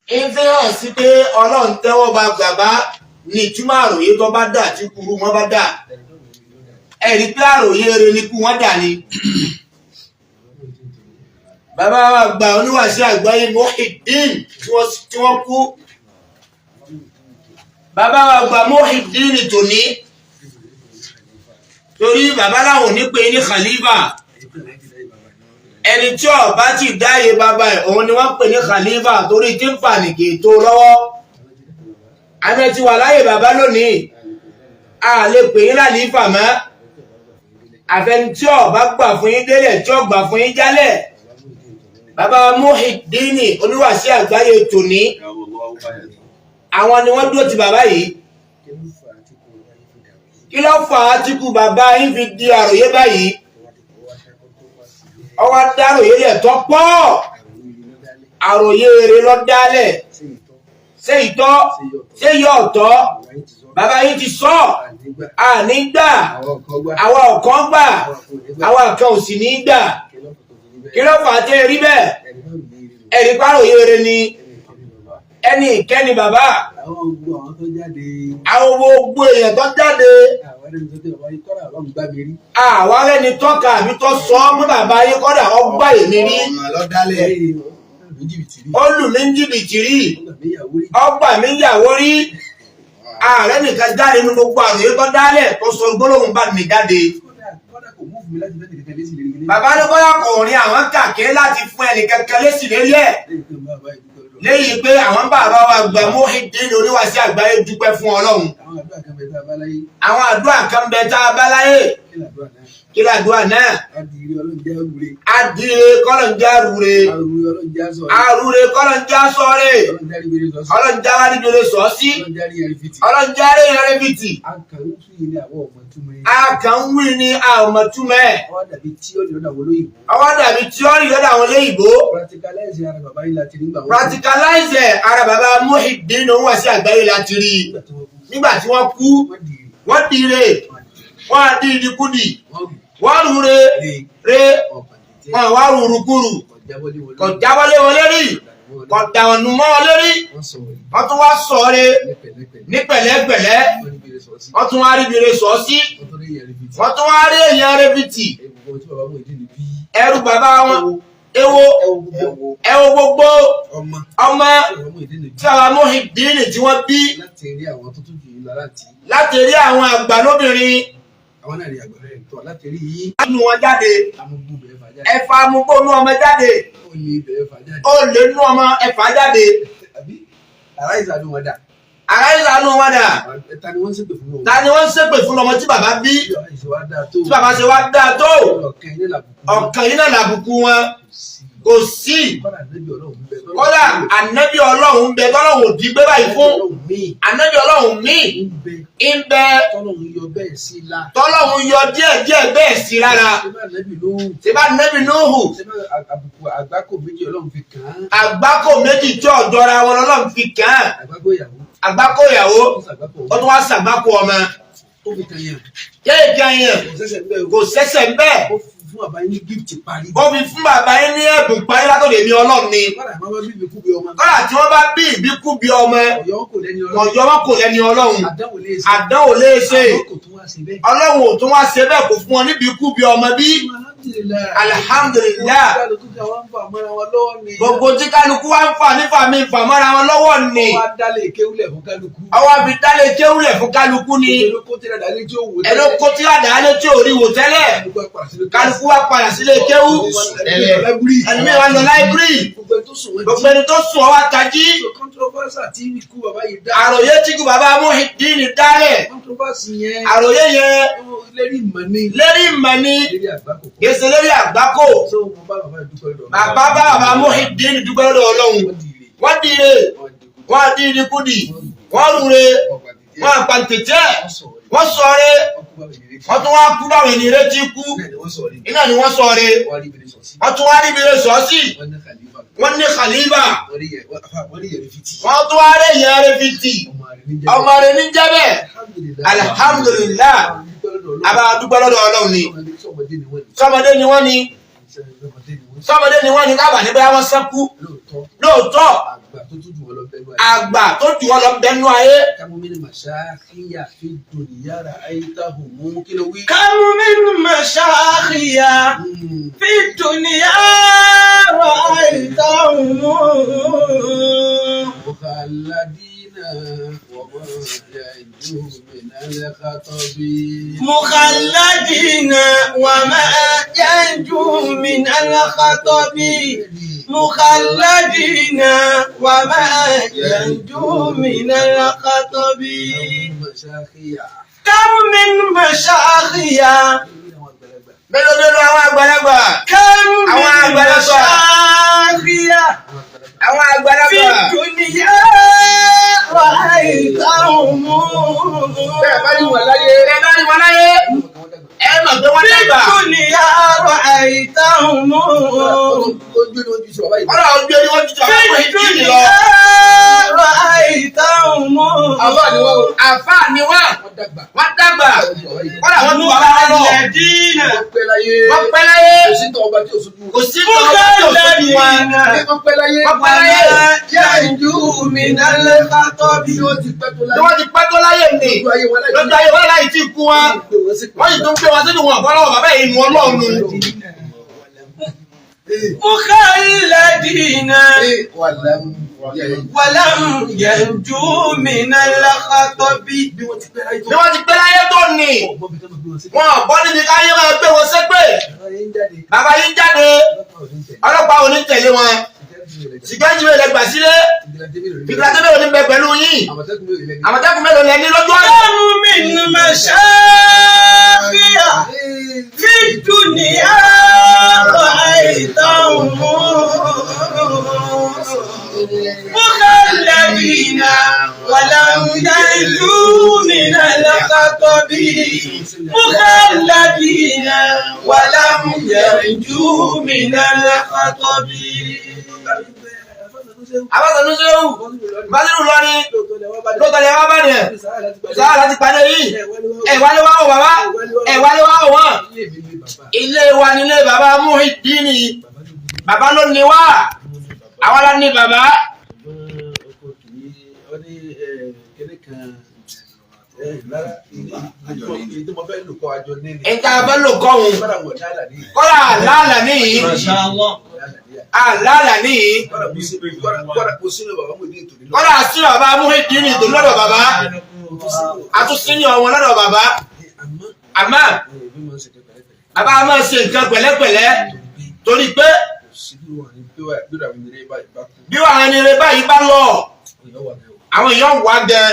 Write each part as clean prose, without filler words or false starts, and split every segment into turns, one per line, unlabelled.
Ń fi hàn sí pé Ọlọ́run tẹ́wọ́ bá bàbá ní ìtumọ̀ àròyé tó bá dà tí kúrú wọn bá dà. Ẹ̀rí pé àròyé eré ni kú wọn dà ni. Bàbá wa gba oníwàásí àgbáyé Muhyiddin tí wọ́n kú. Bàbá wa gba Muhyiddin tòní. Torí bàbá láwọn ò ní pè ní khalifa. Ẹni tí ó bá ti dáyé bàbá ẹ̀, òun ni wọ́n pè ní khalifa, torí tí ń fà ní kì í tó lọ́wọ́. Àmì ti wà láyé bàbá lónìí, a lè pè yín lálífà mọ́, àfẹni tí ó bá gbà fún yín délẹ̀, tí ó gbà fún yín jálẹ̀. Bàbá Muhyiddin oníwàásí àgbáyé tòní, àwọn ni wọ́n dúró ti bàbá yìí. Kí ló fà á tí kú bàbá yín fi di àròyé báyìí? Ọwọ́ dáròyé lẹ̀ tọ́ pọ̀, àròyé rẹ̀ lọ dálẹ̀. Ṣé ìtọ́, ṣé yọ ọ̀tọ̀? Bàbá yín ti sọ, àní gbà, àwa ọ̀kan gbà, àwa kan ò sì ní gbà. Kí ló fà á tẹ́ rí bẹ́ẹ̀? Ẹ̀rí páròyé rẹ̀ ni ẹni ìkẹ́ni bàbá. Àwọn gbogbo èèyàn tó jáde, àwa rẹni tọ́ka àbí tó sọ ọ́ mọ́ bàbá yín, kọ́dà ọgbà èmi rí. Ó lù mí ní jìbìtì rí, ọgbà mi yàwó rí. Ààrẹ nìkan jáde nínú gbogbo àròyé tó dálẹ̀ tó sọ gbólóhùn bá mi jáde. Bàbá ní kọ́lá kò rin àwọn kàké láti fún ẹnì kankan lésì lérí ẹ̀, léyìí pé àwọn bàbá wa gbà Muhyiddin oníwàásí àgbáyé dúpẹ́ fún Ọlọ́run. Àwọn àdúrà kan bẹ tá a bá láyé. Kí làdúrà náà? Adìrẹ kọ́lọ̀ ń já rure, arure kọ́lọ̀ ń já sọ́ọ̀rẹ́, ọlọ́run já wá níbi sọ sí, ọlọ́run já rí ẹrẹ́ bìtì. A kàn ń wí ni, a ò mọ̀ túmọ̀ ẹ̀. Ọwọ́ dàbí tíọ́rì lọ́dọ̀ àwọn olóyìnbó. Practicalize ara bàbá Muhyiddin oníwàásí àgbáyé láti rí nígbà tí wọ́n kú. Wọ́n dire, wọ́n á di ìdíkúdì, wọ́n rúre re, wọ́n wá rúrukúrù, kò jábọ́lé wọn lérí, kò dànù mọ́ wọn lérí. Wọ́n tún wá sọ̀ọ́rẹ́ ní pẹ̀lẹ́pẹ̀lẹ́, wọ́n tún wá rí ibire sọ sí, wọ́n tún wá rí èèyàn rẹ́bìtì. Ẹrù bàbá wọn ewo, ẹwo gbogbo ọmọ tí àwọn Muhyiddin tí wọ́n bí, láti rí àwọn àgbà lóbìnrin nínú wọn jáde, ẹ̀fà amúgbónú ọmọ jáde, ó lè nú ọmọ ẹ̀fà jáde. Ará ìsànú wọn dà? Ta ni wọ́n ń ṣépè fún ọmọ tí bàbá bí, tí bàbá ṣe wá dáa tó? Ọ̀kan yìí náà làbùkù wọn kò sí. Kódà ànábì Ọlọ́run ń bẹ tọ́lọ́run ò dí gbé báyìí fún. Ànábì Ọlọ́run míì ń bẹ tọ́lọ́run yọ díẹ̀ díẹ̀ bẹ́ẹ̀ sí lára. Ṣé bá ànábì Núhù, àgbákò méjì tí ọ̀jọ́ra wọn lọ́lọ́run fi kàn án. Àgbákò ìyàwó, ó tún wá ṣàgbákò ọmọ kéèké yẹn, kò sẹ́sẹ̀ ń bẹ́ẹ̀. Ó fi fún bàbá yín ní ẹ̀bùn parí látọ̀dọ̀ èmi Ọlọ́run ni. Kọ́lá tí wọ́n bá bí ìbíkú bí ọmọ, ọ̀yọ́ wọn kò lẹ́ni Ọlọ́run, àdánwò lè ṣe. Ọlọ́run ò tún wá ṣe bẹ́ẹ̀, kò fún wọn níbi ikú bí ọmọ bí. Alhamdulillah. Gbogbo tí kálukú wá ń fà nífà mi fà mọ́ra wọn lọ́wọ́ ni. Ọwọ́ àfi dálé kéwúlẹ̀ fún kálukú ni. Ẹni kó tí àdáálé tí ò rí wò tẹ́lẹ̀, kálukú wá padà sílé kéwú. Ẹni mi wá lọ láìbírì, gbogbo ẹni tó sùn ọwọ́ tají. Àròyé tí kú bàbá Muhyiddin dálẹ̀, àròyé yẹn lérí ìmọ̀ ni, kèsè lérí àgbákò. Bàbá bá bàbá Muhyiddin dúpẹ́ lọ́dọ̀ Ọlọ́run. Wọ́n dire, wọ́n di ìdíkudì, wọ́n rúre, wọ́n àpàǹtẹ̀tẹ̀, wọ́n sọ̀rẹ́, wọ́n tún wá kú báwọn ènìyàn retí kú iná ni wọ́n sọ̀rẹ́. Wọ́n tún wá ríbi rẹ̀ sọ́ sí. Wọ́n ní khalifa, wọ́n tún wá rí èèyàn rẹ̀ fìtì, ọmọ rẹ̀ ní jẹ́bẹ̀. Alhamdulillah, àbá dúpẹ́ lọ́dọ̀ Ọlọ́run ni. Sọmọdé ni wọ́n ni, sọmọdé ni wọ́n ni kábà ní bóyá wọ́n sẹ́kú lóòótọ́. Àgbà tó jù ọ́ lọ bẹnu ayé.
كم من مشاخيا في الدنيا رأيتهم.
مخلدين وما ينجو من الخطب.
مخلدين وما ينجو من الخطب. مخلدين وما ينجو من الخطب. كم من مشاخيا.
Mélòó mélòó àwọn àgbàlagbà.
كم
Àwọn
من
àgbàlagbà.
مشاخيا
Àwọn
في
àgbàlagbà.
الدنيا رأيتهم.
Bẹ́ẹ̀ bá ní wọn láyé.
Bẹ́ẹ̀ bá rí wọn láyé. Ẹ mọ̀ pé wọ́n
في
dàgbà.
الدنيا رأيتهم.
Ojú ni ojú sí bàbá yìí.
Kọ́lá ojú ẹni wọ́n ti jọ
في
àwọn ìdílé lọ.
الدنيا رأيتهم.
Àbá ni wọ́n o.
Àfáà ni wọ́n.
Wọ́n dàgbà.
Wọ́n dàgbà. Kọ́lá wọ́n tún bàbá wọn lọ.
مخلدين.
Wọ́n pẹ́ láyé.
Wọ́n pẹ́ láyé.
Kò sí tọ́ ọba tí ò sojú.
Kò sí tọ́lọ́ tí ò sójú wọn.
Wọ́n pẹ́ láyé.
Wọ́n pẹ́ láyé.
ينجو من الخطب.
Bí wọ́n ti pẹ́ tó
Tí
láyé.
wọ́n ti pẹ́ tó láyé nì.
Lójú ayé wọn láyé.
Lójú ayé wọn láyé tí kú wọn. Wọ́n sì tún gbé wọn sínú wọn bọ́lọ́wọ́ bàbá yìí nu Ọlọ́run.
مخلدين ولم ينجو من الخطب.
Bí wọ́n ti pẹ́ láyé tó.
Bí wọ́n ti pẹ́ láyé tó nì. Wọn ò bọ́ níbi káyé máa gbé wọn ṣépè. Bàbá yín jáde. Ọlọ́pàá ò ní tẹ̀lé wọn. Sìgẹ́jì mélòó lẹ gbà sílé. Fìgbàtẹ́ mélòó ní bẹ pẹ̀lú yín. Àmọ̀tẹ́kùn mélòó lẹ ní lójú ọ̀nà.
كم من مشاخيا في الدنيا رأيتهم. مخلدين ولم ينجوا من الخطب. مخلدين ولم ينجوا من الخطب.
Abáṣanú Ṣéhù. Básírù lọ́rin. Lóòótọ́ lẹ wá bá nìyẹn. Sáà láti pàdé yìí. Ẹ wálé wá wò bàbá. Ẹ wálé wá wò wọ́n. Ilé wa nílé bàbá Muhyiddin. Bàbá ló ní wá. Àwa la ní bàbá. Ìta fẹ́ lò kọ́ òun. Kọ́lá àlàálà níyì. Àlàálà níyì. Kọ́lá sí bàbá Muhyiddin tó lọ́dọ̀ bàbá. Àtúnṣe ọ̀wọ́n lọ́dọ̀ bàbá. Àmọ́ bàbá a máa ṣe nǹkan pẹ̀lẹ́pẹ̀lẹ́ torí pé bí wàá ẹni rẹ báyìí bá lọ, àwọn èèyàn wá gan,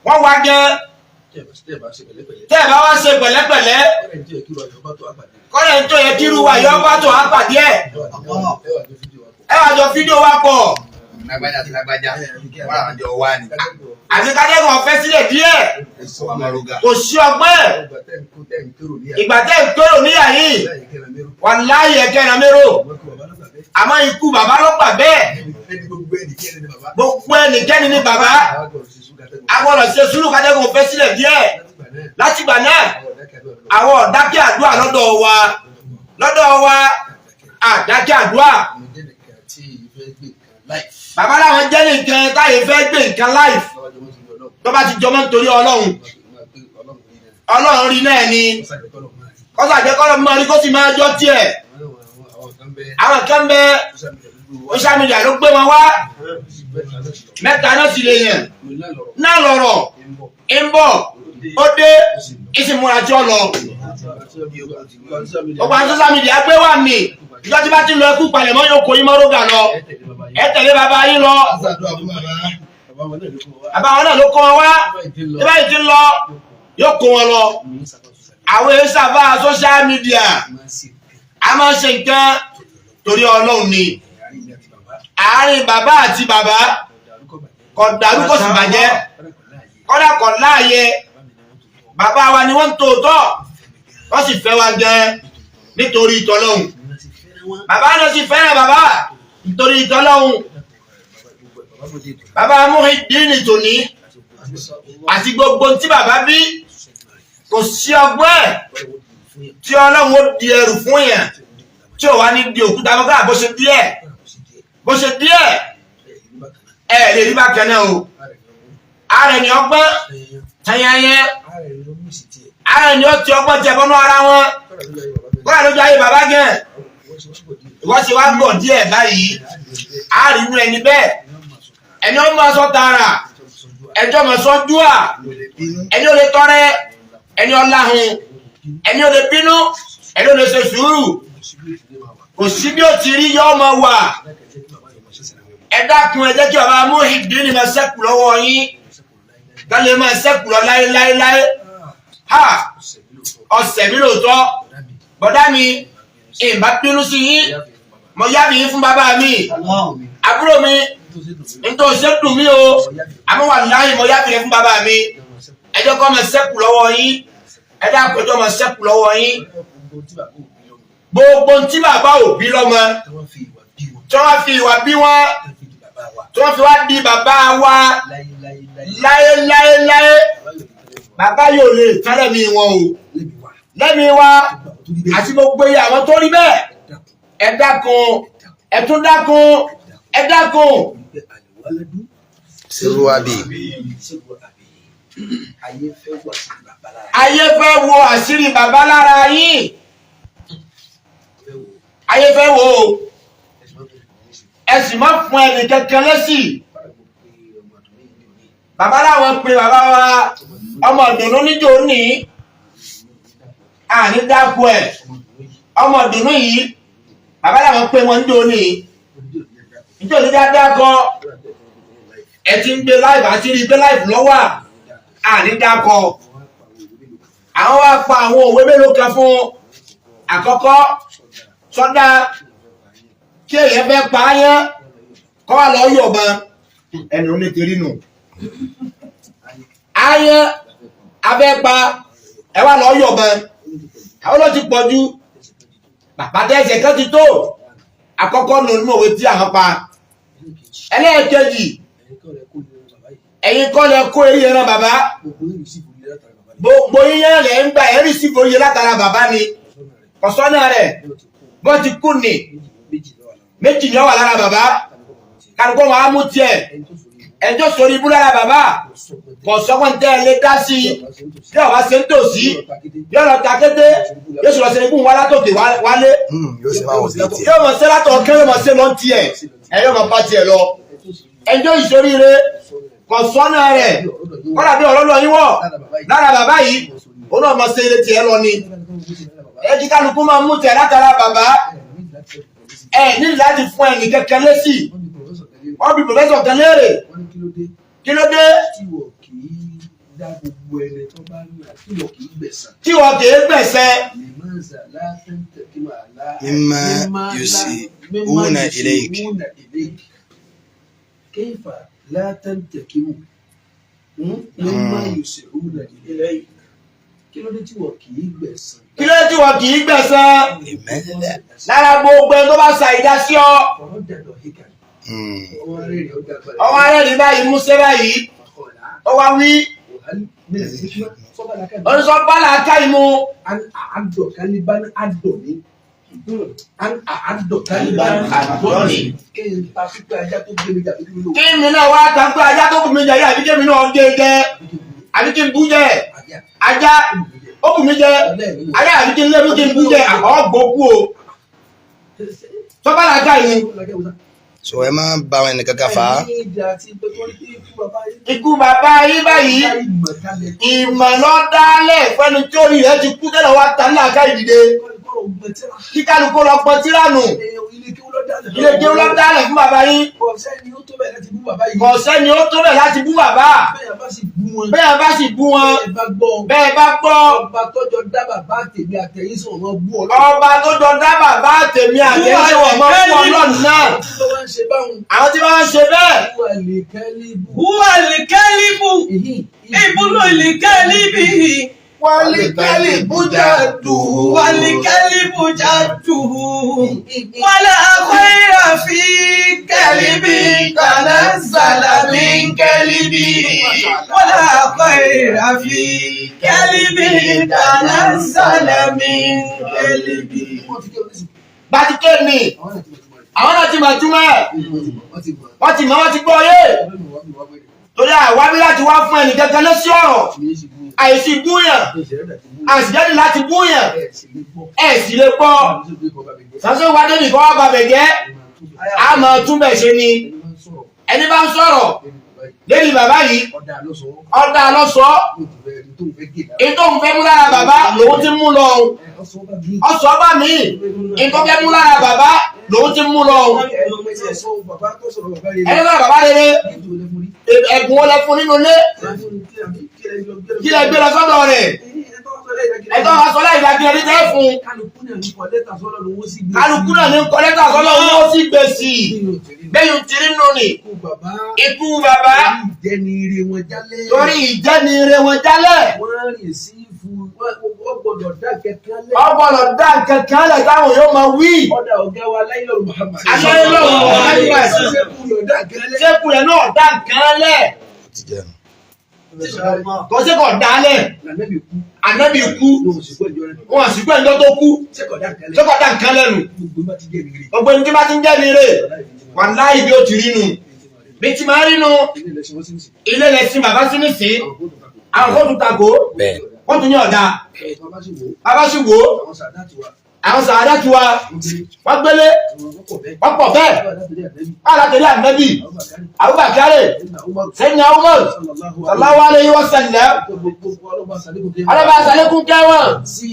wọ́n wá gan. Tẹ́ ẹ bá wá ṣe pẹ̀lẹ́pẹ̀lẹ́, kọ́lẹ̀ ń tó yẹ kí irú wa yọ bá tó á pàdé ẹ̀. Ẹ wá jọ fídíò wa pọ̀.
Lágbájá àti lágbájá wọn làwọn jọ wá ni.
Àti kádẹ́gùn ọ̀fẹ́ sílẹ̀ díẹ̀. Kò sí ọgbọ́n ẹ̀. Ìgbà tẹ́ ń pérò níyà yìí, wàláhì ẹ̀kẹ́ ẹ̀ràn mérò. Àmọ́ ikú bàbá ló gbà bẹ́ẹ̀. Gbogbo ẹnikẹ́ni ni bàbá. A gbọ́dọ̀ ṣe sùúrù kádẹ́gùn ọ̀fẹ́ sílẹ̀ díẹ̀. Látìgbà náà, àwọn ọ̀dákẹ́ àdúrà lọ́dọ̀ wa. Lọ́dọ̀ wa, àdákẹ́ àdúrà. Bàbá làwọn jẹ́ nìkan táyé fẹ́ gbé nǹkan láìf. Tó bá ti jọmọ́ nítorí Ọlọ́run. Ọlọ́run rí náà ni. Kọ́sà jẹ́ kọ́lọ́ máa rí kó sì máa jọ tiẹ̀. Àwọn kan bẹ social media ló gbé wọn wá. Mẹ́ta náà sì lè yàn. Náà lọ̀rọ̀ ń bọ̀ ó dé ìsìnmúra tí ó lọ. Ọgbà social media gbé wà mí. Ìjọ tí bá ti lọ ẹkú palẹ̀mọ́ yóò kó yín mọ́ rógà lọ. Ẹ tẹ̀lé bàbá yín lọ. Bàbá wọn náà ló kó wọn wá. Tí báyìí ti ń lọ yóò kó wọn lọ. Àwọn èèyàn sábà social media a máa ń ṣe nǹkan torí Ọlọ́run ni. Àárín bàbá àti bàbá kò dàrú kò sì bàjẹ́. Kọ́dà kò láàyè. Bàbá wa ni wọ́n ń tòótọ́. Wọ́n sì fẹ́ wa gan nítorí ìtọ́lọ́hun. Bàbá náà sì fẹ́ràn bàbá nítorí ìtọ́lọ́hun. Bàbá Muhyiddin tòní àti gbogbo tí bàbá bí kò sí ọgbọ́n ẹ̀ tí Ọlọ́run ó di ẹrù fún yẹn tí ò wá ní di òkúta mọ́ká bó ṣe díẹ̀ bó ṣe díẹ̀ Ẹ lè rí bákan náà o. Ara ẹni ọgbọ́n tanyanya, ara ẹni ọtí ọgbọ́n jẹ bọ́nú ara wọn. Kọ́lá lójú ayé bàbá gan, ìwọ́n ṣe wá gbọ̀ díẹ̀ báyìí, a rí inú ẹni bẹ́ẹ̀, ẹni ó máa sọ tààrà, ẹjọ́ máa sọ dúà, ẹni ó lè tọrẹ, ẹni ó láhùn, ẹni ó lè bínú, ẹni ó lè ṣe sùúrù. Kò sí bí ó ti rí yọ́ ọmọ wà. Ẹ dákun, ẹ jẹ́ kí bàbá Muhyiddin máa ṣẹ́kù lọ́wọ́ yín, gálẹ̀ máa ṣẹ́kù lọ láéláéláé. Ha, ọ̀sẹ̀ mi lóòótọ́, bọ̀dá mi, ìbá bínú sí yín, mo yá mi fún bàbá mi, àbúrò mi, nítorí ṣe dùn mí o, àmọ́ wà láàyè mo yá mi fún bàbá mi. Ẹ jẹ́ kó máa ṣẹ́kù lọ́wọ́ yín. Ẹ dákun, ẹ jẹ́ kó máa ṣẹ́kù lọ́wọ́ yín. Gbogbo tí bàbá ò bí lọ́mọ, tí wọ́n fi ìwà bí wọ́n, tí wọ́n fi wá di bàbá wa láéláéláé, bàbá yóò lè tẹ́lẹ̀ mi wọn o lẹ́mi wa àti gbogbo iye àwọn tó rí bẹ́ẹ̀. Ẹ dákun, ẹ tún dákun, ẹ dákun.
Sirru abi.
Ayé fẹ́ wo àṣírí bàbá lára yín. Ayé fẹ́ wo o. Ẹ sì má fún ẹnì kankan lẹ́sì. Bàbá láwọn pe bàbá wa ọmọ ìdùnnú níjó ní àní dákú ẹ̀. Ọmọ ìdùnnú yìí, bàbá láwọn pe wọn níjó ní níjó ní dáadáa kọ. Ẹ ti ń gbé láìpẹ́ àti rí gbé láìpẹ́ lọ́wọ́ àní dákọ. Àwọn wá pa àwọn òwe mélòó kan fún. Àkọ́kọ́, sọ́dá kí èèyàn fẹ́ pa á yán kọ́ wà lọ́ọ́ yọ̀ ban ẹnu nítorí nù. Ayán abẹ́ pa ẹ wà lọ́ọ́ yọ̀ ban àwọn ló ti pọ̀ ju bàbá tẹ̀sẹ̀ kan ti tó. Àkọ́kọ́ nù nínú òwe tí àwọn pa. Ẹlẹ́ẹ̀kejì, ẹ̀yin kọ́ lẹ kó eré ẹran bàbá. Gbogbo yíyan lẹ̀ ń gbà ẹ̀rí sí foyè látara bàbá ni kọ̀sọ́nà rẹ̀ bọ́n ti kú ni méjì ni ó wà lára bàbá. Kálukọ́ wọn á mú tiẹ̀. Ẹjọ́ sórí ibú lára bàbá kò sọ́kàn tẹ́ ẹ lé dá sí i. Bí ọba ṣe ń tòsí yóò lọ ta kété, yóò sọ̀rọ̀ ṣe ikú wa látòkè wálé.
Yóò ṣe báwọn bíi tiẹ̀.
Yóò mọ̀ ṣe látọ̀ kẹ́, yóò mọ̀ ṣe lọ tiẹ̀, ẹ yóò mọ̀ bá tiẹ̀ lọ. Ẹjọ́ ìsoríire kò sọ́nà rẹ̀ kọ́lá bí ọ̀rọ̀ lọ yín wọ̀ lára bàbá yìí, òun náà mọ̀ ṣe ilé tiẹ̀ lọ ni. Ẹ kí kálukú máa mú tiẹ̀ látara bàbá. Ẹ nílò láti fún ẹnì kẹkẹ lésì. Wọ́n bí pòfẹ́sọ̀ kan léèrè, kí ló dé
tí wọ́n kì í dá gbogbo ẹni tó bá ń là, tí wọ́n kì í gbẹ̀san?
Tí wọ́n kì í gbẹ̀sẹ̀.
Mimma yusi'una ilayk.
Kayfa la tantakimu mimma yusi'una ilayk. Kí ló dé tí wọ́n kì í gbẹ̀san?
Kí ló dé tí wọ́n kì í gbẹ̀san lára gbogbo ẹni tó bá sa ìdá sí ọ?
Ọ̀rọ̀ dàdọ̀ híkà.
Mm.
Ọwọ́ rẹ̀ rẹ̀ ó dàgbà.
Ọwọ́ arẹ́rìí báyìí, músẹ́ báyìí, ó wá wí. Oníṣọ́ bá làákà ìmú.
An àádọ́ kálíbán àdọ̀ ní. An àádọ́ kálíbán àdọ̀ ní. Kí n ta pípẹ́ ajá tó gbé mi jà tó gbé mi lò.
Kí mi náà wá ta pé ajá tó bù mí jẹ yìí, àbí kí mi náà gé jẹ, àbí kí n bú jẹ
Ajá
ajá ó bù mí jẹ ajá, àbí kí n lé mú kí n bú jẹ ọgbọ kú o. Sọ́bà làákà ìmú.
So ẹ má bá wọn ẹnì kankan fà á.
Ikú bàbá yín báyìí, ìmọ̀ lọ dálẹ̀ fẹ́ni tí orí rẹ̀ ti kú tẹ́lẹ̀ wá ta nílà ká ìdìde kí kálukú lọ pọn tíráànù. Ilé kí ó lọ dálẹ̀ fún bàbá yín.
Kò sẹ́ni ó tó bẹ̀ láti bú bàbá yìí.
Kò sẹ́ni ó tó bẹ̀ láti bú bàbá.
Bẹ́ẹ̀ bá sì bú wọn.
Bẹ́ẹ̀ bá sì bú wọn.
Bẹ́ẹ̀ bá gbọ́.
Bẹ́ẹ̀ bá gbọ́.
Ọba tọ́jọ́ dá bàbá tèmi àtẹ̀yìn sọ̀rọ̀ wọn bú ọlọ́run.
Ọba tó jọ dá bàbá tèmi àtẹ̀yìn wọ̀ mọ́ fún ọlọ́run náà.
Tí wọ́n ń ṣe báwọn.
Àwọn tí wọ́n ń ṣe bẹ́ẹ̀.
Wà lè kẹ́lí bú.
Huwa al-kalibu ibnu al-kalibi
Wàlíkẹ́lì bújà dùn.
wal-kalibu jadduhu wala khayra fi kalibi tanazzala min kalibi wala khayra fi kalibi tanazzala min kalibi.
Gbàtíkẹ́ ni.
Àwọn náà ti mọ̀ tí mo rẹ̀.
Àwọn náà ti mọ̀ túmọ̀ ẹ̀. Wọ́n ti mọ̀, wọ́n ti gbọ́ yé. Torí àwa bí láti wá fún ẹnì kankan lé sí ọ̀rọ̀. Àìsí búyàn, àìsíjẹ́ni láti búyàn, ẹ̀ sì lè gbọ́. Sàṣẹ́ wa dé nìkan wá babẹ̀ jẹ́, a máa túnbẹ̀ ṣe ni. Ẹni bá ń sọ̀rọ̀ lérí bàbá yìí, ọ̀dà lọ́sọ̀ọ́, ètò òun fẹ́ mú lára bàbá lòun ti mú lọ òun. Ọ̀sọ̀ bá mi, ètò fẹ́ mú lára bàbá lòun ti mú lọ òun. Ẹni lára bàbá rere, ẹ̀bùn wọn lẹ fún nínú ilé, kí lẹ gbé lọ sọ́dọ̀ rẹ̀. Ẹ̀tọ́ wa sọ láì dàbí ẹni tẹ́ fún. Kálukú náà ní kọ lẹ́tà sọ́lọ́ owó sí gbèsè. Bẹ́yìn ti rí nù ní. Ikú bàbá. Torí ìjẹ́ni ire wọn jálẹ̀. Wọ́n gbọ́dọ̀ dá kankan lẹ̀ táwọn yóò máa wí.
Ọ̀dà ọ̀gá wa Láyélọ́run Muhammad.
Aláìlọ́run Muhammad. Ṣékù rẹ̀ náà dá nǹkan lẹ̀. Kò sí kò dá lẹ̀. Ànábì kú. Wọ́n sì gbọ́ ẹjọ́ tó kú.
Ṣé kò dá nǹkan
Ṣé kò dá nǹkan lẹ́nu?
Gbogbo
Gbogbo ẹni tí bá ti ń jẹ́ ni rè. Wàláhì bí ó ti rí nu. Bí ti máa rí nu. Ilé lẹ̀ sin bàbá sí nísìn. Àwọn kóòtù takò. Wọ́n tún ní ọ̀dà. Bàbá sì wò ó. Àwọn sàádà tiwa. Wọ́n gbélé. Wọ́n pọ̀ bẹ́ẹ̀. Wọ́n látẹ̀lé ànábì. Abubakar. Sayyidina Umar. Sallallahu alayhi wa sallam. Ọlọ́ba àṣàlékún kẹwọn. Sí.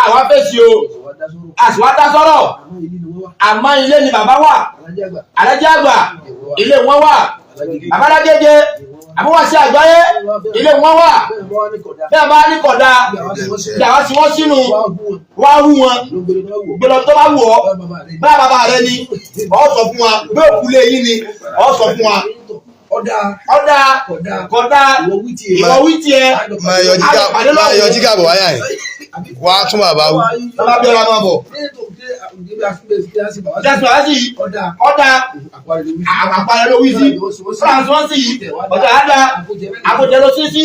Àwọn afẹ́sí o. Àṣìwádá sọ̀rọ̀. Àmọ́ ilé ni bàbá wà. Alájẹ́ àgbà. Ilé wọn wà. Àbálágége. Àbúwàsí àgbáyé. Ilé wọn wà. Bẹ́ẹ̀ bá ní kọ̀dá. Bí àwa tí wọ́n sínú. Wá hú wọn. Gbọ́dọ̀ tó bá wù ọ́. Bá bàbá rẹ ni. Ọ sọ fún wa. Bí òkú lé yín ni. Ọ sọ fún wa.
Ọ̀dà
Ọ̀dà kọ̀dá. Ìwọ wí tiẹ̀.
Máa yọ jígà bọ̀ wáyà yìí. Wá tún bàbá wú.
Bàbá bí ọlá máa bọ̀. Jásùn àá sì yìí. Ọ̀dà àpàrẹ ló wí sí. France wọ́n sì yìí. Ọ̀dà àdá. Àkójẹ ló sí sí.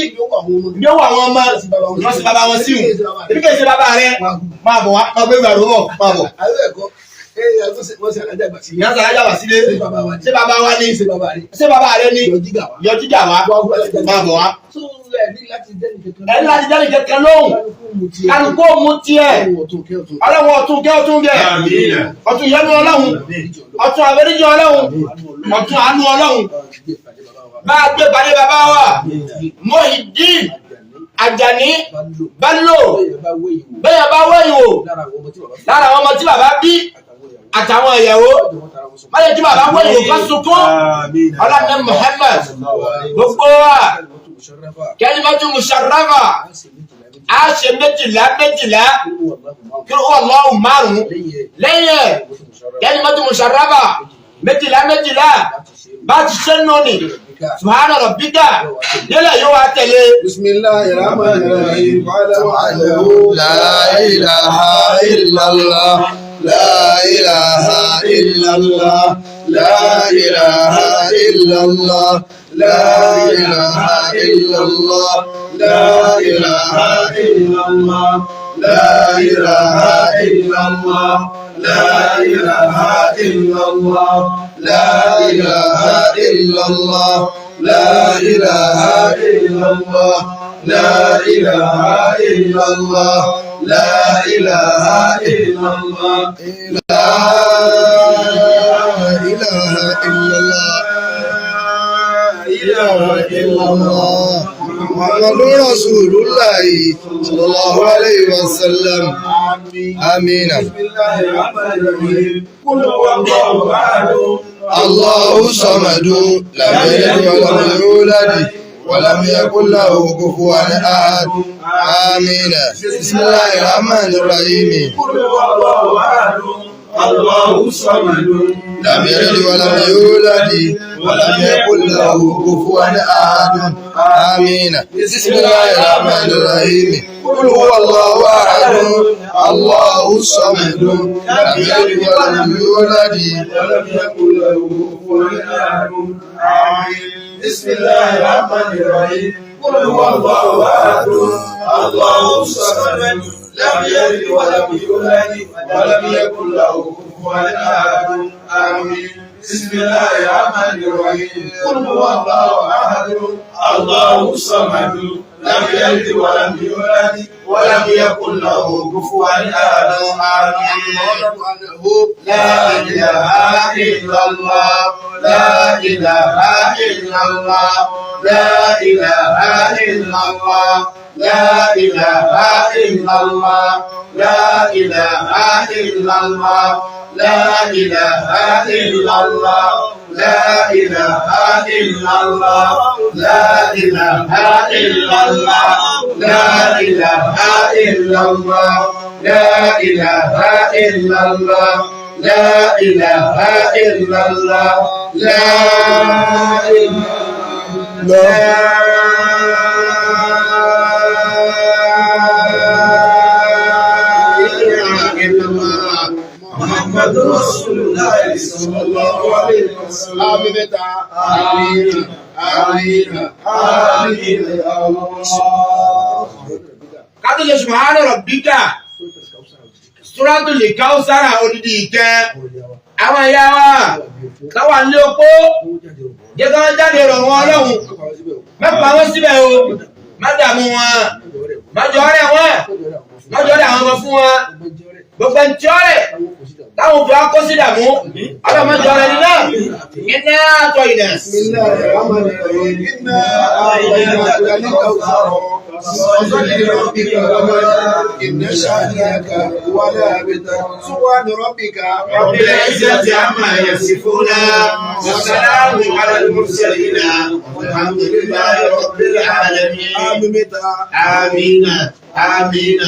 Ní ó wà àwọn ọmọ. Wọ́n sì bàbá wọn sí wù. Ebi kì í ṣe bàbá rẹ. Máa bọ̀ wá. Máa gbé ìgbà rúbọ̀. Máa bọ̀. Ìyá sàrájà wà sílé. Ṣé bàbá wa ni? Ṣé bàbá rẹ ni? Yọ jíjà wá. Máa bọ̀ wá. Ẹ ní láti jẹ́ nìkankan lóhùn. Kálukú ó mú tiẹ̀. Ọlọ́run ọ̀tún kẹ́ ọ̀tún gẹ̀. Ọ̀tún ìyọ́nú Ọlọ́run. Ọ̀tún àforíjì Ọlọ́run. Ọ̀tún àánú Ọlọ́run. Bá a gbé balẹ̀ bàbá wa. Muhyiddin Ajani Bello. Bẹ́ẹ̀ bá wẹ̀yìn wò. Lára àwọn ọmọ tí bàbá bí àtàwọn ìyàwó. Má lè tí bàbá wẹ̀yìn wò ká sunkún. Ọlọ́run Muhammad. Gbogbo wa. Kalimatu musharrafa. A ṣe méjìlá méjìlá. Kí Allahu márùn-ún. Lẹ́yìn ẹ̀, kalimatu musharrafa. Méjìlá méjìlá. Bá ti ṣe nù ni. Subhana rabbika. Nílẹ̀ yóò wá tẹ̀lé.
Bismillahir Rahmanir Rahim.
La ilaha illallah. La ilaha illallah. La ilaha illallah. La ilaha illallah. La ilaha illallah. La ilaha illallah. La ilaha illallah. La ilaha illallah. La ilaha illallah. La ilaha illallah. La ilaha illallah. La ilaha illallah. Ilaha illallah. Muhammadur Rasulullah sallallahu alayhi wa sallam. Amina. Allahu samadu lam yalid wa lam yulad wa lam yakul lahu kufuwan ahad. Amina. Bismillahir Rahmanir Rahim.
Allahu samadu
Lam yalid wa lam yulad wa lam yakul lahu kufuwan ahad. Amina. Bismillahir Rahmanir Rahim. Qul huwallahu ahad. Allahu samad. Lam yalid wa lam yulad
wa lam yakul lahu kufuwan ahad. Amin. Bismillahir Rahmanir Rahim. Qul huwallahu ahad. Allahu samad. Lam yalid wa lam yulad wa lam yakul lahu kufuwan كفوا أحد. آمين. بسم الله الرحمن الرحيم. قل هو الله أحد، الله الصمد، لم يلد ولم يولد ولم يكن له كفوا أحد. آمين. لا إله إلا الله، لا إله إلا الله، لا إله إلا الله، لا إله إلا الله، لا إله إلا الله، لا إله إلا الله، لا إله إلا الله، لا إله إلا الله، لا إله إلا الله، لا إله إلا الله، لا إله إلا الله، لا إله إلا الله، محمد رسول الله صلى الله عليه وسلم. آمين آمين آمين آمين يا الله.
Kátó ṣe subhana rabbika, Suratul Kawthar odidi ìkẹ́. Àwọn ìyá wa táwa ní opó, jẹ́ kí wọ́n jáde rọ̀ wọ́n Ọlọ́run. Má pa wọ́n síbẹ̀ o, má dààmú wọn, má jọ ọ̀rẹ́ wọn, má jọ ọ̀rẹ́ àwọn ọmọ fún wọn. Gbogbo ẹni tí ọ̀rẹ́ táwọn òfin akó sí dààmú, Ọlọ́run má jọ ọ̀rẹ́ nínú. Iná àtọ̀ ìnà.
بسم الله الرحمن الرحيم. إنا أعطيناك الكوثر، فصل لربك وانحر، إن شانئك هو الأبتر. سبحان ربك
رب العزة عما يصفون، وسلام على المرسلين، والحمد لله رب العالمين.
آمين.
آمين آمين.